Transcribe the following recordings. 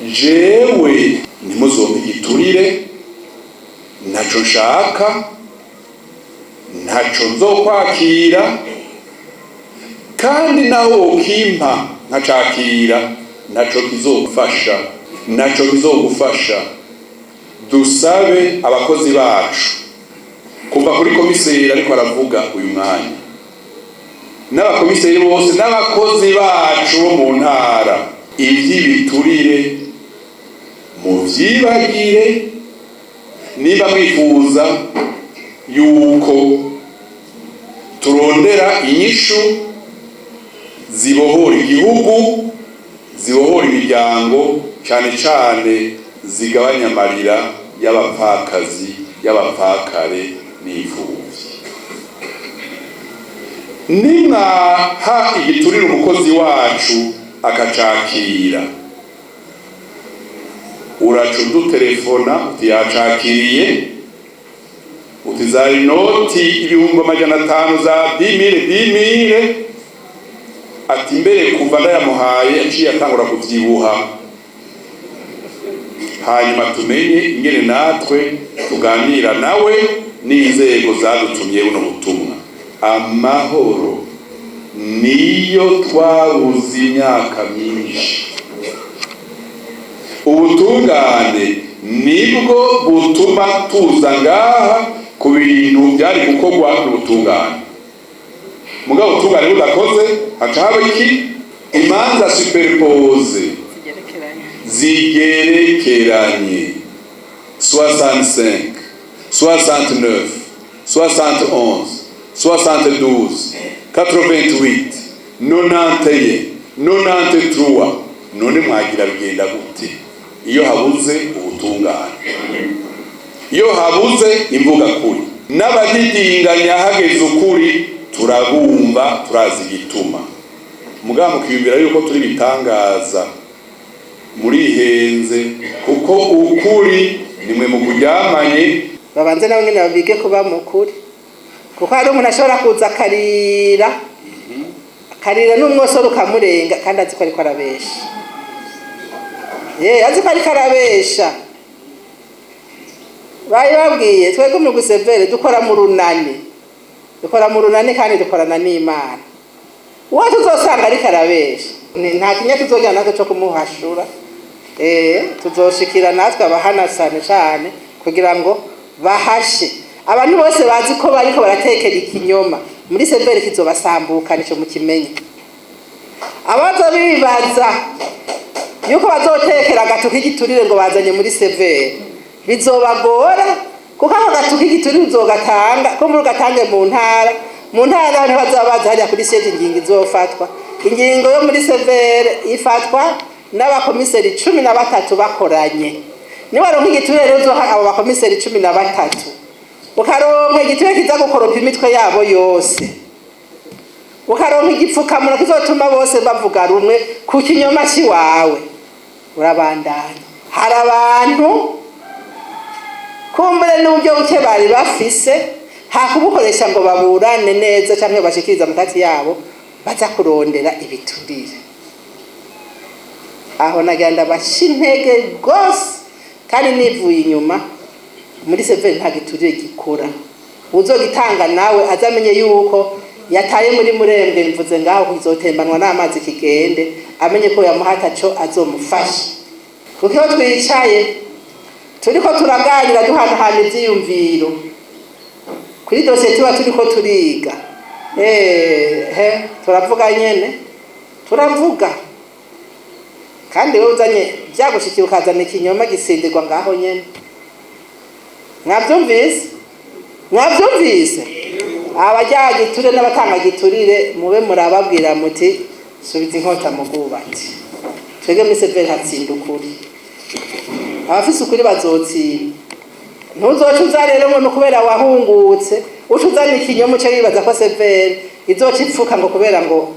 Jewe ntimuzompe igiturire, ntaco nshaka, ntaco nzokwakira, kandi naho wokimpa nkacakira, ntaco kizogufasha, ntaco kizogufasha. Dusabe abakozi bacu, kuva kuri komiseri ariko aravuga uyu mwanya, n'abakomiseri bose n'abakozi bacu bo mu ntara, ivy'ibiturire muvyibagire. Niba mwifuza yuko turondera inyishu zibohora igihugu, zibohora imiryango, cyane cyane zigabanya amarira y'abapfakazi, y'abapfakare n'imfuvyi, nimwaha igiturire umukozi wacu akacakira, uraca udutelefona uti yacakiriye, uti za inoti 500,000 za 10 000 10 000, ati mbere kuva ndayamuhaye aciye atangura kuvyibuha. Hanyuma tumenye ingene natwe tuganira nawe n'inzego zadutumye buno butumwa. Amahoro niyo twabuze imyaka myinshi, ubutungane nibwo butuma tuza ngaha ku bintu byari gukorwa n'ubutungane. Mugabo ubutungane budakoze, haca haba iki? Imanza superposées, zigerekeranye, 65, 69, 71, 72, 88, 91, 93. None mwagira bigenda gute iyo habuze ubutungane, iyo habuze imvuga kuri? N'abadidinganya hageze ukuri turabumva, turazi igituma. Mugabo mukiyumvira yuko turi bitangaza, murihenze, kuko ukuri nimwe mukuryamanye. Babanze nabo nyene babige kuba mukuri, kuko hari umuntu ashobora kuza akarira, akarira n'umwosoro ukamurenga, kandi azi ko ariko arabesha. Ye, azi ko ariko arabesha. Bari babwiye twebwe mu gusevere dukora mu runani, dukora mu runani kandi dukorana n'Imana. Uwo tuzosanga ariko arabesha, nta kinya tuzogira natwe co kumuhashura. Tuzoshikira natwe abahana cane cane kugira ngo bahashe abantu bose bazi ko bariko baratekera ikinyoma muri severe. Kizobasambuka, nico mukimenye. Abaza bibaza yuko bazotekera agatu k'igiturire ngo bazanye muri severe, bizobagora, kuko ako gatu k'igiturire uzogatanga ko muri ugatange mu ntara. Mu ntara niho bazaba bazi hariya kuri siège ingingo izofatwa. Ingingo yo muri severe ifatwa n'abakomiseri 13 bakoranye. Niwaronka igiturire rero uzoha abo bakomiseri 13, ukaronka igiturire kiza gukoropa imitwe yabo yose, ukaronka igipfukamunwa kizotuma bose bavuga rumwe ku kinyoma ciwawe, urabandanya. Hari abantu kumbure n'uburyo buke bari bafise, hakubukoresha ngo baburane neza canke bashikirize amatati yabo, baza kurondera ibiturire. Aho nagira ndabasha intege rwose kandi nivuye inyuma: muri severi nta giturire gikora. Uzogitanga nawe azamenye yuko yataye muri murembwe, mvuze ngaho kizotembanwa n'amazi kigende, amenye ko yamuhata co azomufasha. Kuko iyo twicaye turiko turaganira, duhanahana ivyiyumviro kuri dosiye tuba turiko turiga, he turavuga nyene, turavuga. Kandi wewe uzanye vyagushikiye ukazana ikinyoma, gisindirwa ngaho nyene. Mwavyumvise? Mwavyumvise? Abaryagiturire n'abatangagiturire, mube murababwira muti subiza inkota mu bwubati. Twebwe muri severi hatsinda ukuri, abafise ukuri bazotsinda. Ntuzoca uza rero ngo ni ukubera wahungutse uca uzana ikinyoma, uce wibaza ko severi izoca ipfuka ngo kubera ngo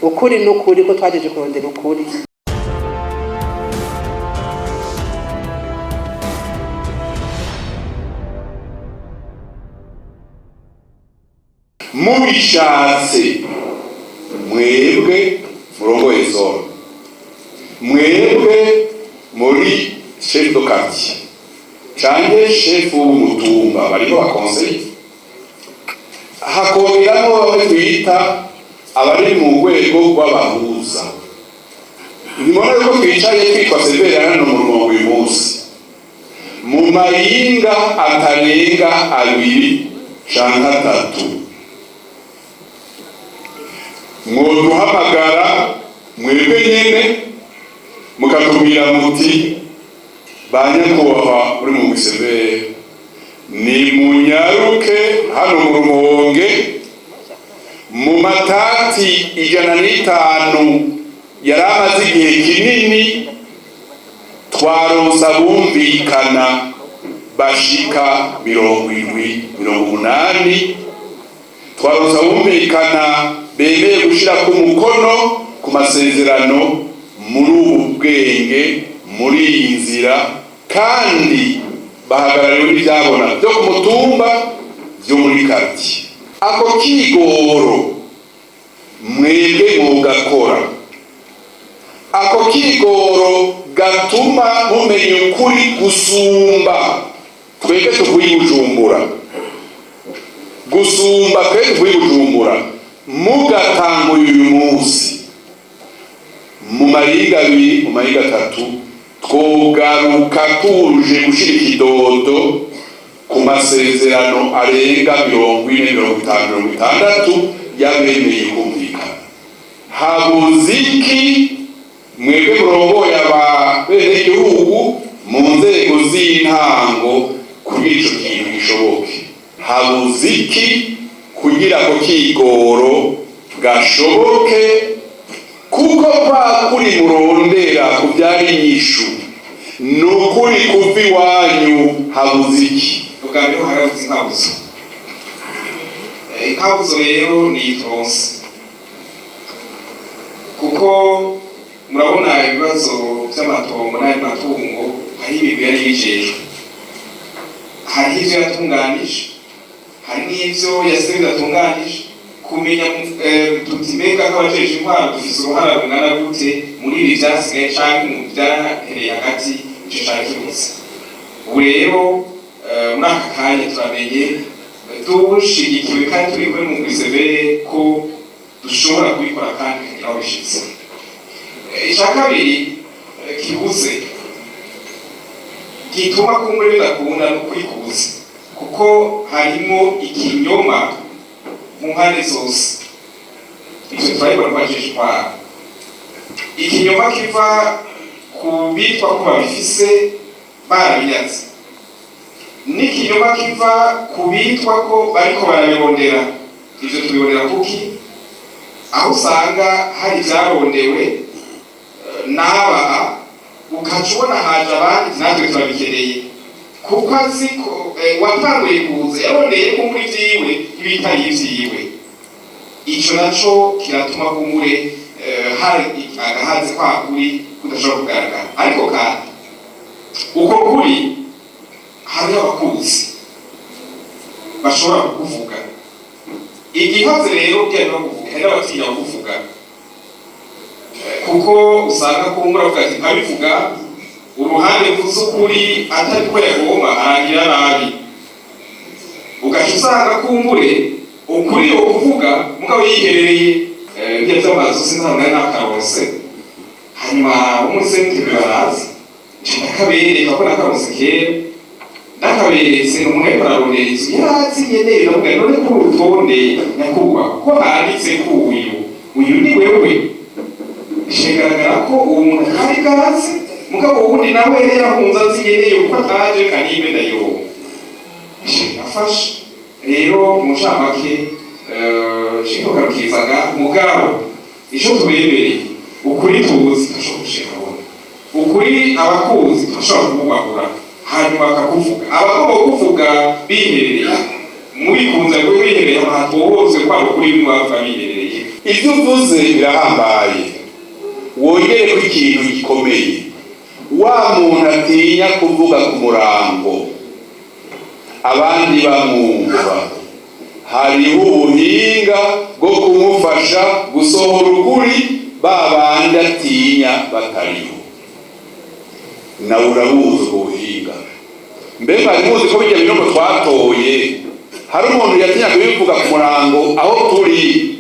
Ukuri n'ukuri, ko twajeje kurondera ukuri. Mubishatse mwebwe murongoye zone. Mwebwe muri chef de quartier canke chef w'umutumba, bariko ba conseillers, hakongeramo bamwe twita abari mu rwego rw'abahuza. Nimubona yuko twicaye twitwa CVR hano mu Rumonge uyu munsi, mu mayinga atarenga 2 canke 3, mwoduhamagara mwebwe nyene mukatubwira muti: "Ba nyakubahwa muri mu CVR, ni munyaruke hano mu Rumonge, mu matati 105 yari amaze igihe kinini, twaronse abumvikana bashika 70, 80, twaronse abumvikana bemeye gushira ku mukono ku masezerano muri ubu bwenge, muri iyi nzira, kandi bahagarariwe n'ibyabona byo ku mutumba, byo muri quartier." Ako kigoro mwebwe mugakora, ako kigoro gatuma mumenya ukuri gusumba twebwe tuvuye i Bujumbura, gusumba twebwe tuvuye i Bujumbura, mugatanguye uyu munsi, mu mayiga 2, mu mayiga 3, twogaruka tuje gushira ikidodo ku masezerano arenga 40, 50, 60 y'abemeye kumvikana. Habuze iki? Mwebwe murongoye abenegihugu mu nzego z'intango, kugira ico kintu gishoboke, habuze iki kugira ngo kigoro gashoboke? Kuko kwa kuri murondera kubyara inyishu ni ukuri kuva iwanyu. Habuze iki? Ubwa mbere harabuze inkabuzo. Inkabuzo rero ni ituronse, kuko murabona ibibazo by'amatongo n'ayo matungo, hari ibintu yari yijejwe, hariho ivyo yatunganije, hari n'ivyo yasize bidatunganije. Kumenya tuti: mbega nk'abajeje intwaro dufise uruhara rungana gute muri ibi vyasigaye canke mu vyahereye hagati? Ico cari kibuze. Ubu rero muri aka kanya turamenye, dushigikiwe kandi turi kumwe mu CVR, ko dushobora kubikora kandi bikagira aho bishitse. Ica kabiri kibuze gituma kumbure bidakunda ni ukuri kubuze, kuko harimo ikinyoma mu mpande zose. Ivyo turabibona mu bajeje intwaro: ikinyoma kiva ku bitwa ko babifise barabinyaze, n'ikinyoma kiva ku bitwa ko bariko barabirondera. Ivyo tubibonera kuki? Aho usanga hari ibyarondewe n'aba, ukaca ubona haje abandi: "Natwe turabikeneye," kuko azi ko watanguye kuza yarondeye ko muri vyiwe ibitari ivyiwe. Ico naco kiratuma kumure hari agahazi kwa kuri kudashobora kugaragara. Ariko kandi uko kuri hariho abakuzi bashobora kukuvuga. Igihaze rero byari no kuvuga, hari n'abatinya kukuvuga, kuko usanga kumbura avuga ati: "Nkabivuga uruhande mvuze ukuri atari ko yagomba, arangira nabi." Ugaca usanga kumbure ukuri yo kuvuga mugabo yiherereye. Ibyo by'amazu sinzi nari nakaronse, hanyuma wo muri CNTB baraza, nca ndakabereka ko nakaronse kera. Ndakaberetse, ni umuntu ariko ararondera inzu, yarazi nyene. Ndavuga: "None kuri urutonde, nyakubahwa, ko handitse ko uyu ni wewe?" Bigaragara ko uwo muntu atari bwazi, mugabo uwundi nawe yari yarahunze azi nyene yuko ataje kanibe ndayironka. Afashe rero mu ncamake shiko karukizaga. Mugabo ico tubemereye, ukuri tuzi turashobora gushika abona ukuri, abakuzi turashobora kububahura, hanyuma bakakuvuga. Abagomba kuvuga biherereye, mubikunze ngo biherereye, hatohozwe kwaba ukuri bimwe bavuga biherereye. Ibyo uvuze birahambaye. Wongere ko ikintu gikomeye: wa muntu atinya kuvuga ku murango abandi bamwumva, hariho ubuhinga bwo kumufasha gusohora ukuri. Ba bandi atinya batariho, nawe urabuzi ubwo buhinga. Mbe mwari muzi ko bijya binogo twatoye hari umuntu yatinya kubivuga ku murango aho turi,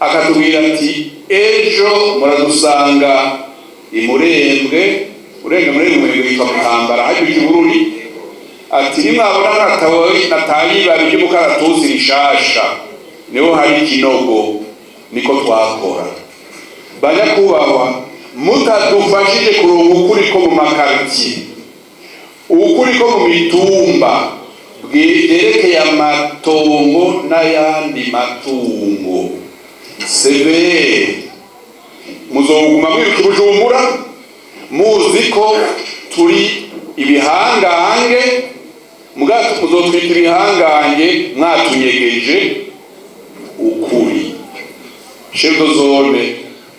akatubwira ati: "Ejo muradusanga imurembwe urenga Murembwe witwa Mutambara hajya Ikibururi," ati: "Nimwabona nataye ibabi ry'umukaratusi rishasha, niho hari ikinogo." Niko twakora. Banyakubahwa, mutadufashije kuronka ukuri ko mu makaritiye, ukuri ko mu mitumba bwerekeye amatongo n'ayandi matungo, CVR muzoguma mwiruka i Bujumbura muzi ko turi ibihangange. Muzotwita ibihangange mwatunyegeje ukuri. Chef de zone,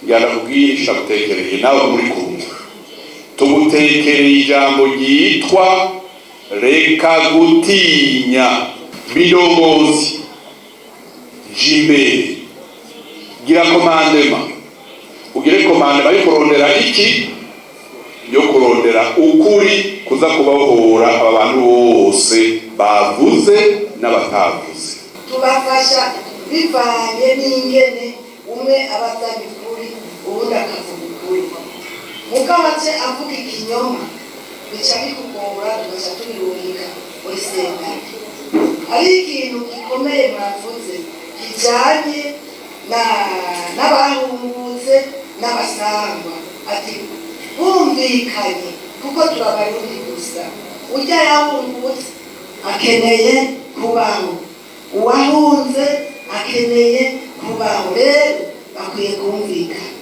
njyana kubwira, ndagutekereye nawe muri kumwe, tugutekereye ijambo ryitwa "reka gutinya". Bidongozi, jimbere, gira commandement, ugire commandement yo kurondera iki? Yo kurondera ukuri kuza kubahohora aba bantu bose bavuze n'abatavuze. Tubafasha bivanye n'ingene umwe aba azanye ukuri, uwundi akavuga ukuri. Mugabo ace avuga ikinyoma, bica bikugora, tugaca tubirungika muri sentare. Hari ikintu gikomeye mwavuze kijanye n'abahungutse n'abasangwa, ati bumvikanye, kuko turabarundi gusa. Urya yahungutse akeneye kubaho, uwahunze akeneye kubaho, rero bakwiye kumvikana.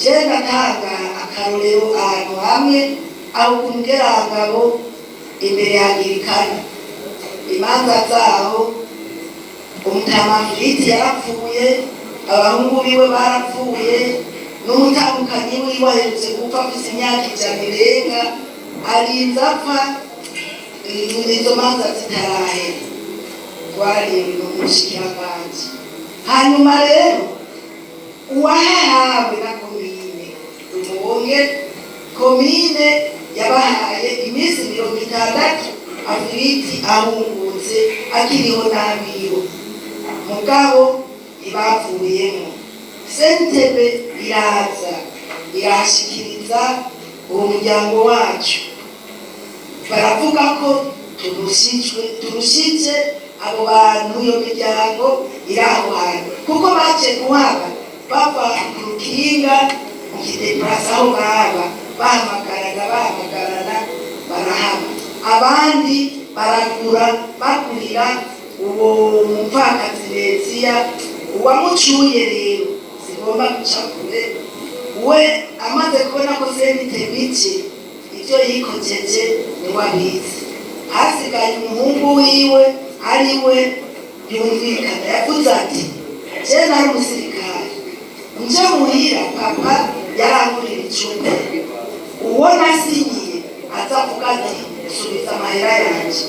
Je ndatanga akarorero ahantu hamwe, aho ku Mugerangabo imbere ya Angirikana, imanza zaho, umutama Firiti yarapfuye, abahungu biwe barapfuye, n'umutamukanyi wiwe aherutse gupfa afise imyaka 100 irenga, arinze apfa izo manza zitarahera. Twari umushikiranganji. Hanyuma rero uwahahawe na komine Rumonge, komine yabahaye iminsi 60 Afiriti ahungutse akiriho n'abiwe, mugabo ntibavuyemo. CNTB iraza irashikiriza uwo muryango wacu, baravuga ko turushijwe, turushije abo bantu. Iyo miryango iri aho hantu, kuko baje kuhaba bava ku rukinga mu kideparasa, aho baba bahamagarana bahamagarana, barahaba, abandi baragura, bagurira uwo mupfakazi Leziya. Uwamucuye rero, sigomba guca kure, we amaze kubona ko CNTB ije, ibyo yikojeje niwe abizi. Hasigaye umuhungu wiwe, ari we yumvikana, yavuze ati: "Je nari umusirikare, nje muhira papa yarangurira icupa, uwo nasinyiye aza avuga ati subiza amahera yanje,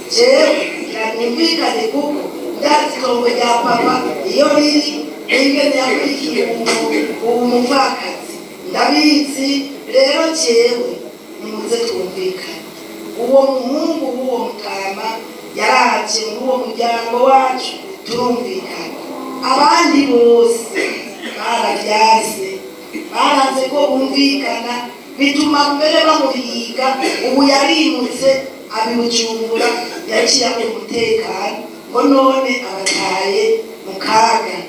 jewe ngira numvikane, kuko ndazi itongo rya papa iyo riri n'ingene yakurikiye uwo mupfakazi, ndabizi. Rero jewe nimuze twumvikane." Uwo muhungu w'uwo mutama yaraje muri uwo muryango wacu, turumvikana. Abandi bose baravyase, baranze ko bumvikana, bituma mbere bamuhiga. Ubu yarimutse abibujumbura, yaciye abura umutekano, ngo none abataye mu kaga.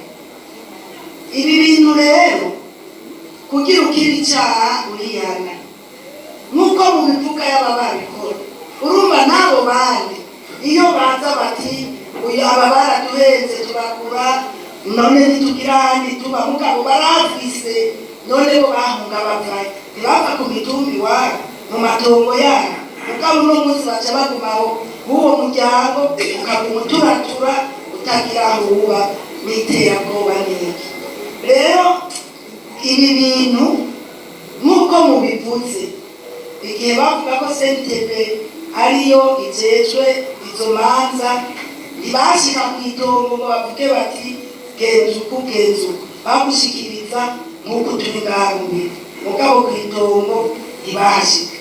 Ibi bintu rero, kugira ukira icaha urihana, nk'uko mubivuga, yaba babikora. Urumva n'abo bandi iyo baza bati: "Uyu aba baraduhenze, turakura, none ntitugira ahandi tuba." Mugabo barafise, none bo bahunga bavayo? Ntibava ku mitumba iwabo mu matongo yabo? Mugabo uno munsi baca bagumaho, w'uwo muryango ukaguma uturatura utagira aho uba, n'iterabwoba n'iki. Rero ibi bintu nk'uko mubivuze, igihe bavuga ko CNTB ariyo ijejwe izo manza, ntibashika ku itongo ngo bavuge bati: "Genza uku, genza uku." Bagushikiriza Nk'uko turi ngaha mu biro, mugabo ku itongo ntibahashika.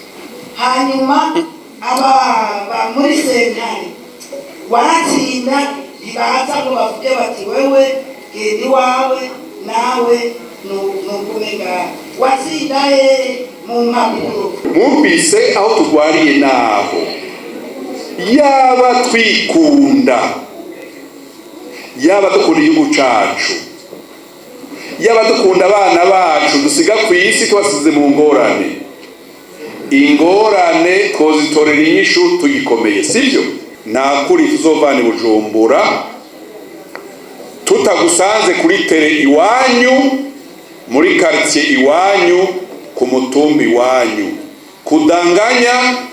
Hanyuma aba muri sentare waratsinda, ntibaza ngo bavuge bati: "Wewe genda iwawe, nawe nugume ngaha." Watsinda hehe? Mu mpapuro. Mwumvise aho turwariye, naho yaba twikunda, yaba dukunda igihugu cacu, yaba dukunda abana bacu dusiga ku isi tubasize mu ngorane, ingorane twozitorera inyishu tugikomeye, sibyo? Nta kuri tuzovana i Bujumbura tutagusanze kuri terrain iwanyu, muri quartier iwanyu, ku mutumba iwanyu. Kudanganya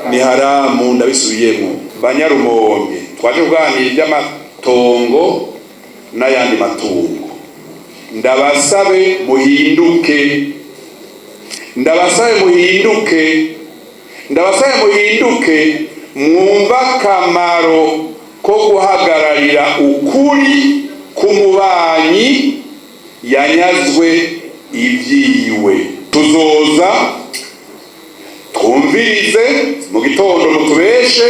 ni haramu, ndabisubiyemo. Banyarumonge, twaje kuganira iby'amatongo n'ayandi matungo. Ndabasabe muhinduke, ndabasabe muhinduke, ndabasabe muhinduke, mwumva akamaro ko guhagararira ukuri k'umubanyi yanyazwe ibyiwe. Tuzoza twumvirize mu gitondo mutubeshe,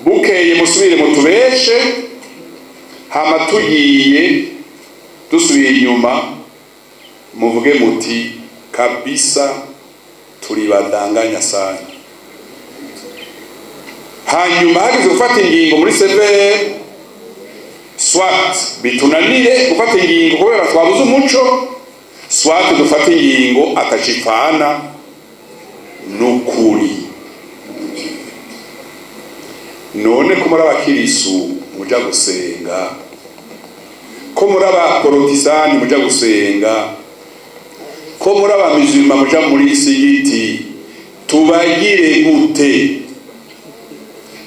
bukeye musubire mutubeshe, hama tugiye dusubiye inyuma muvuge muti: "Kabisa turibadanganya sana." Hanyuma hageze gufata ingingo muri CVR, soit bitunanire gufata ingingo kubera twabuze umuco, soit dufate ingingo atacipfana n'ukuri. None ko muri abakirisu muja gusenga, ko muri abaporotisani muja gusenga, ko muri abamizirima muja muri sigiti, tubagire gute?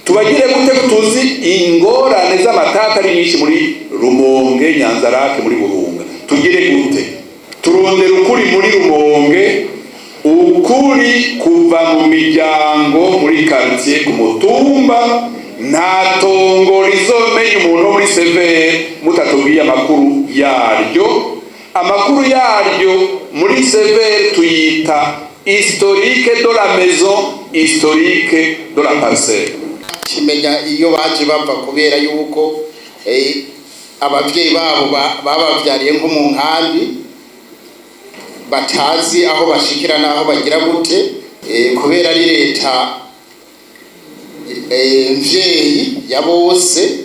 Tubagire gute ko tuzi ingorane z'amatata ari nyinshi muri Rumonge, Nyanzarake, muri Burunga? Tugire gute? Turondera ukuri muri Rumonge, ukuri kuva mu miryango, muri quartier, ku mutumba. Nta tongo rizomenya umuntu wo muri CVR mutatubwiye amakuru yaryo. Amakuru yaryo muri CVR tuyita historique de la maison, historique de la parcelle. Kimenya iyo baje bava, kubera yuko abavyeyi babo babavyariye nko mu nkambi, batazi aho bashikira n'aho bagira gute. Kubera ari leta mvyeyi ya bose,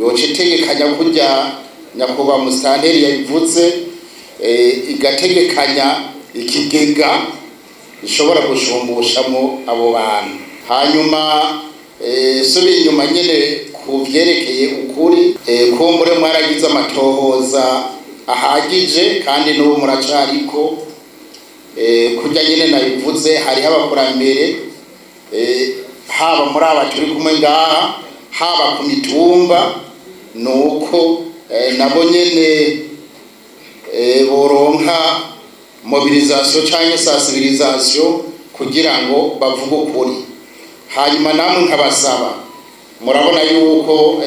yoca itegekanya kurya nyakubahwa musitanteri yabivuze, igategekanya ikigega ishobora gushumbushamo abo bantu. Hanyuma subiye inyuma nyene ku vyerekeye ukuri, kumbure mwaragize amatohoza ahagije kandi n'ubu muracariko. Kurya nyene nabivuze, hariho abakurambere, haba muri aba turi kumwe ngaha, haba ku mitumba, nuko nabo nyene boronka mobilisation canke sensibilisation kugira ngo bavuge ukuri. Hanyuma namwe nkabasaba, murabona yuko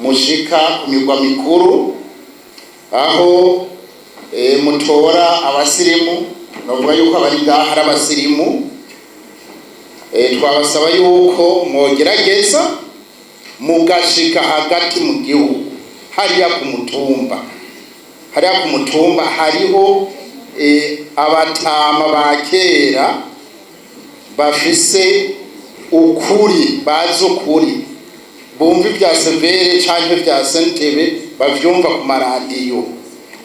mushika ku migwa mikuru aho mutora abasirimu, novuga yuko abari ngaha ari abasirimu. Twabasaba yuko mwogerageza mugashika hagati mu gihugu, hariya ku mutumba. Hariya ku mutumba hariho abatama ba kera bafise ukuri, bazi ukuri, bumva ibya CVR canke ibya CNTB, bavyumva ku maradiyo,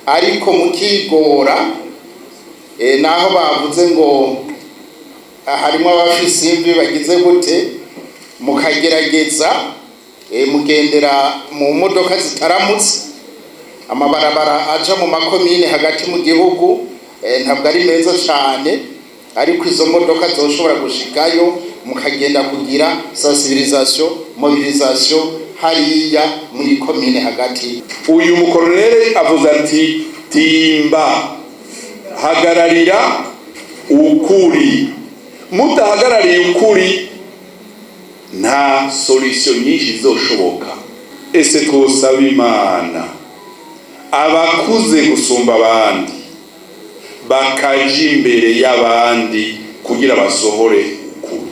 ariko mukigora, naho bavuze ngo harimo abafise imvi bagize gute, mukagerageza mugendera mu modoka zitaramutse. Amabarabara aja mu makomine hagati mu gihugu ntabwo ari meza cane, ariko izo modoka zoshobora gushikayo, mukagenda kugira sensibilisation, mobilisation hariya muri komine hagati. Uyu mukoronere avuze ati: "Timba, hagararira ukuri." Mudahagarariye ukuri, nta solution nyinshi zoshoboka. Ese twosaba Imana Abakuze gusumba abandi bakaja imbere y'abandi kugira basohore ukuri,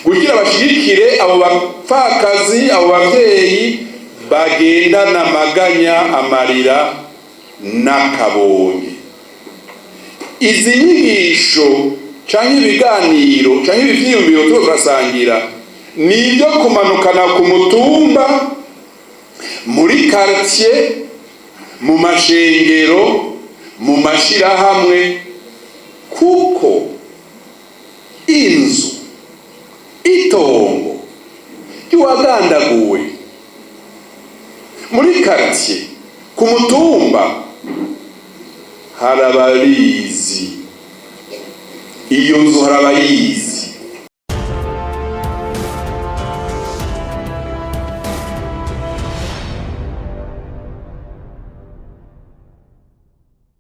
kugira bashigikire abo bapfakazi, abo bavyeyi bagendana amaganya, amarira n'akabonye. Izi nyigisho canke ibiganiro canke ivyiyumviro turiko turasangira ni ibyo kumanukana ku mutumba, muri quartier, mu mashengero, mu mashirahamwe, kuko inzu, itongo ry'uwagandaguwe muri quartier, ku mutumba, hari ababizi. Iyo nzu hari abayizi.